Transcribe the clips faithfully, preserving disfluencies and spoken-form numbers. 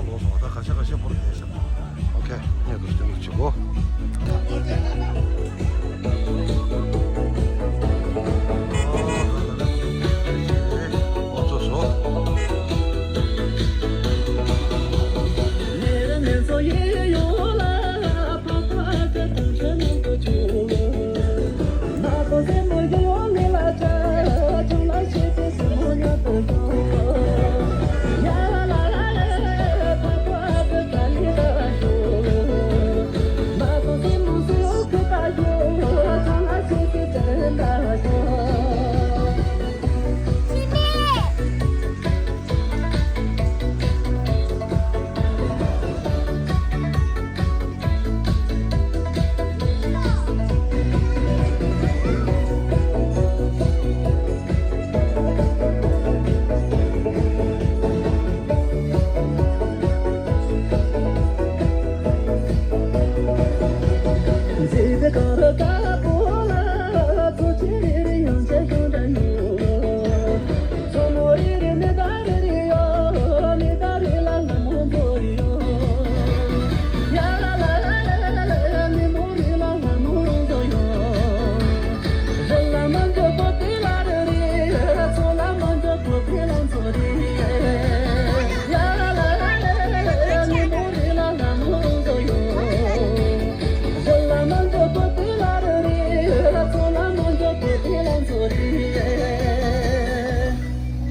ལོ་སོང་ད་ཁ་ཤས་ཁ་ཤས་པོར་ལས་ཤག་ཨོ་ཁེ། ངས་དུ་སྟོན་གྱི་གོ། ཨོ་ཚོ་སོ།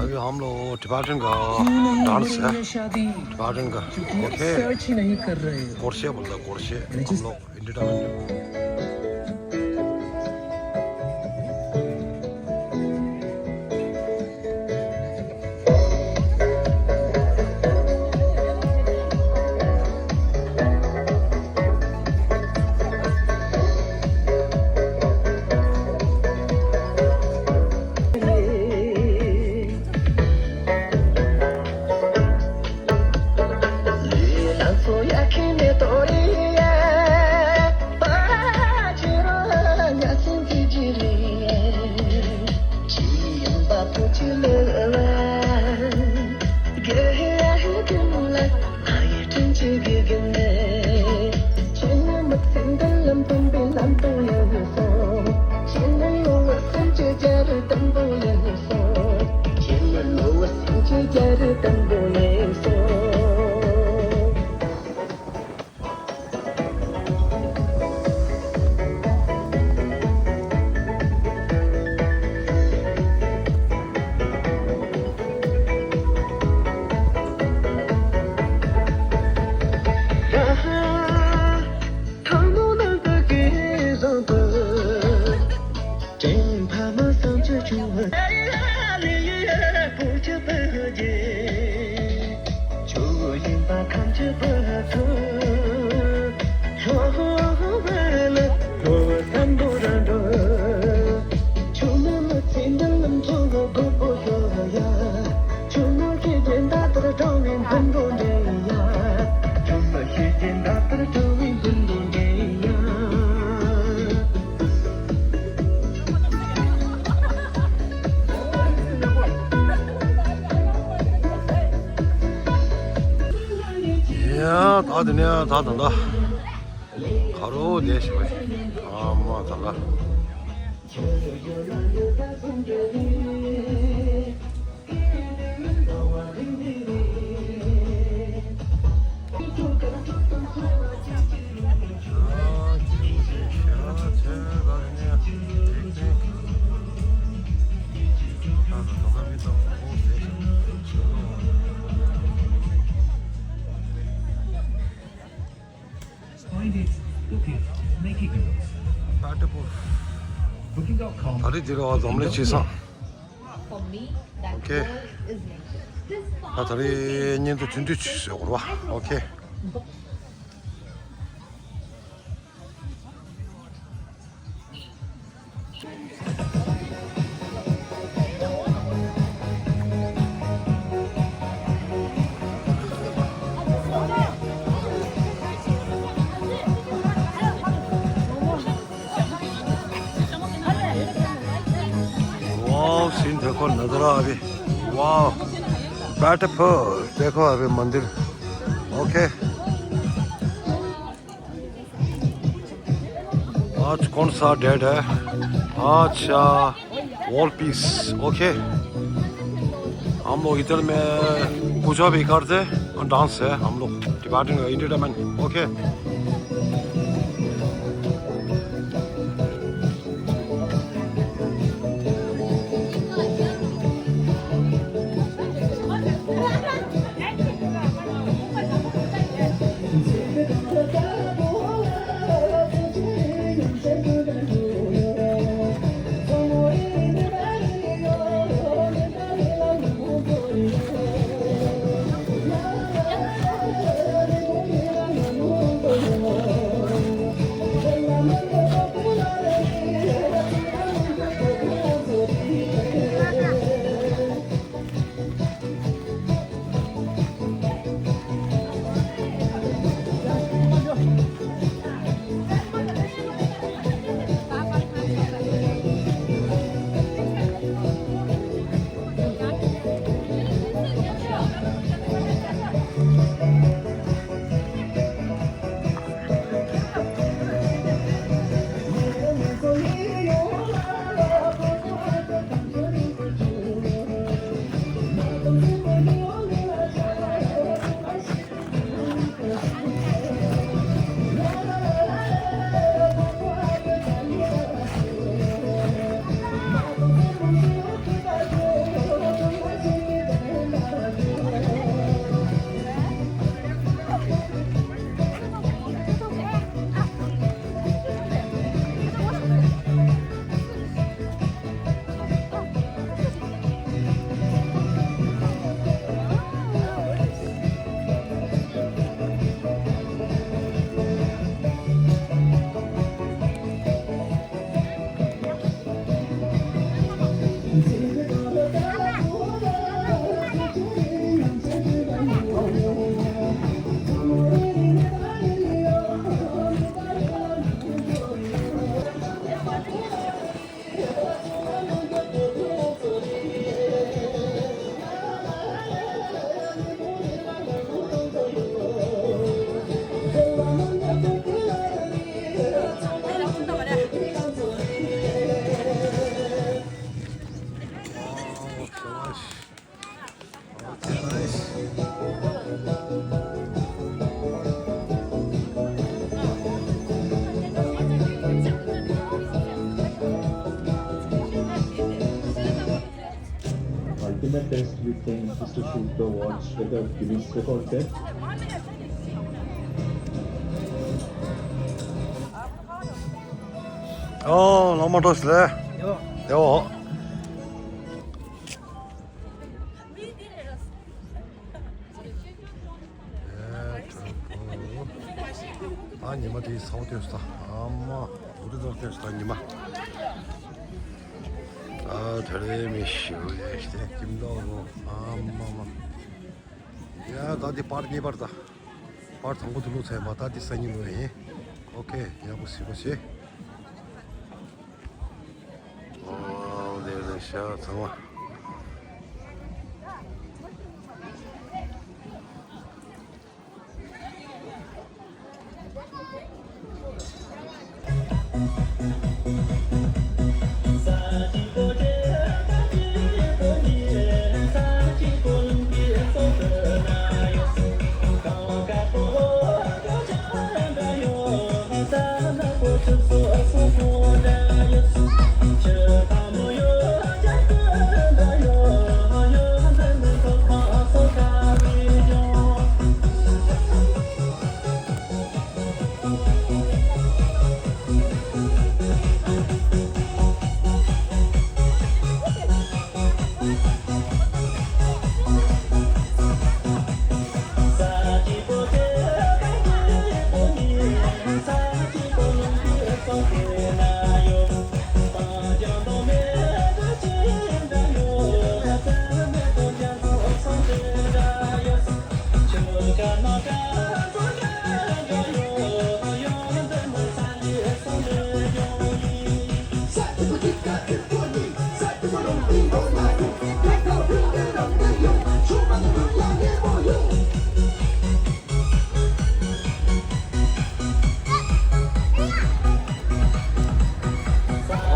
अभी हम लोग टिबेटन का डांस है। टिबेटन का। क्योंकि ओके। सर्च ही नहीं कर रहे हो। गोरशे बोलता है, गोरशे। हम लोग इंडिया में। ཡ། ད་དེ་ནས་ད་ད་ད་ག་རོ་བསྡད་ཤག་པས། ཨ་མ་ད་ག Find it, book it, make it yours. Booking dot com. ད་རེས་འདི་རུ་འཛོམས་ལས་བྱེད་སོང་། ཨོ་ཁེ། ད་ད་རེས་བརྙན་ཐུང་ཐུང་ཐུང་ཅིག་བཟོ་དགོས་རེད་པ། ཨོ་ཁེ། wow, scene देखो, नज़ारा अभी। Wow, beautiful. देखो अभी मंदिर। ओके। आज कौन सा डेट है? आज, आ, वर्ल्ड पीस। ओके। हम लोग इधर में पूजा भी करते हैं और डांस है हम लोग, departing entertainment. Okay. Ultimate test, we think, is to shoot the watch with a Guinness record set. ཨོ། ལོ་མ་འགྲོ་སི་ལེ། ཡོ། ཡོ། ཨ། ཉི་མ་དེ་ས་འོག་ཏུ་ཡོད་ས། ཨ་མ། འུ་དུ་ཙོག་ཏུ་ཡོད་ས་ཉི་མ། ཨ། དེ་རེ་མི་ཤི་ཡེ་ཤི་ཏེ་ཀིམ་ལོ་ལོ། ཨ་མ་མ། ཡ། ད་དེ་པར་གཉིས་པར་ད། པར་དང་པོ་དེ་བླུགས་ཚར་བ། ད་དེ་སང་ཉིན་བླུགས་ཡིན། ཨོ་ཁེ། ཡག་པོ་གཟིགས་པོ་བྱེད། ཨོ། དེ་རེ་ཤ་ཚང་མ།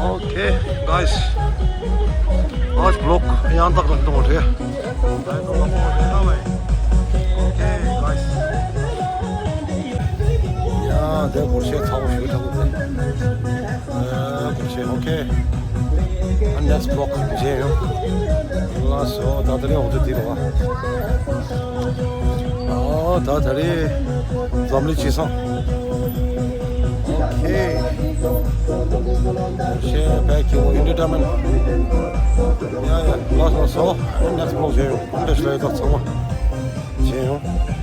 Okay, guys. आज vlog यहाँ तक रखता हूँ, ठीक है? Okay, guys. ཡ། དེ་སྒོར་གཞས་ཚ་བོ་ཞིག་འཁྲབ་དགོས་རེད། ཨ། སྒོར་གཞས། Okay. ཨ། next vlog མཇལ་ཡོང་། ལགས་སོ། ད་དེ་རིང་འོ་ཚོད་འདི་རེད་བ། ཨ། ད་ད་རེས་འཛམ་གླིང་སྤྱི་བསང་། Okay. གཞས་ཕལ་སྐྱིད་པོ། entertainment. ཡ་ཡ། ལགས་སོ། ལགས་སོ། next vlog མཇལ་ཡོང་། བཀྲ་ཤིས་བདེ་ལེགས། ཚང་མ་མཇལ་ཡོང་།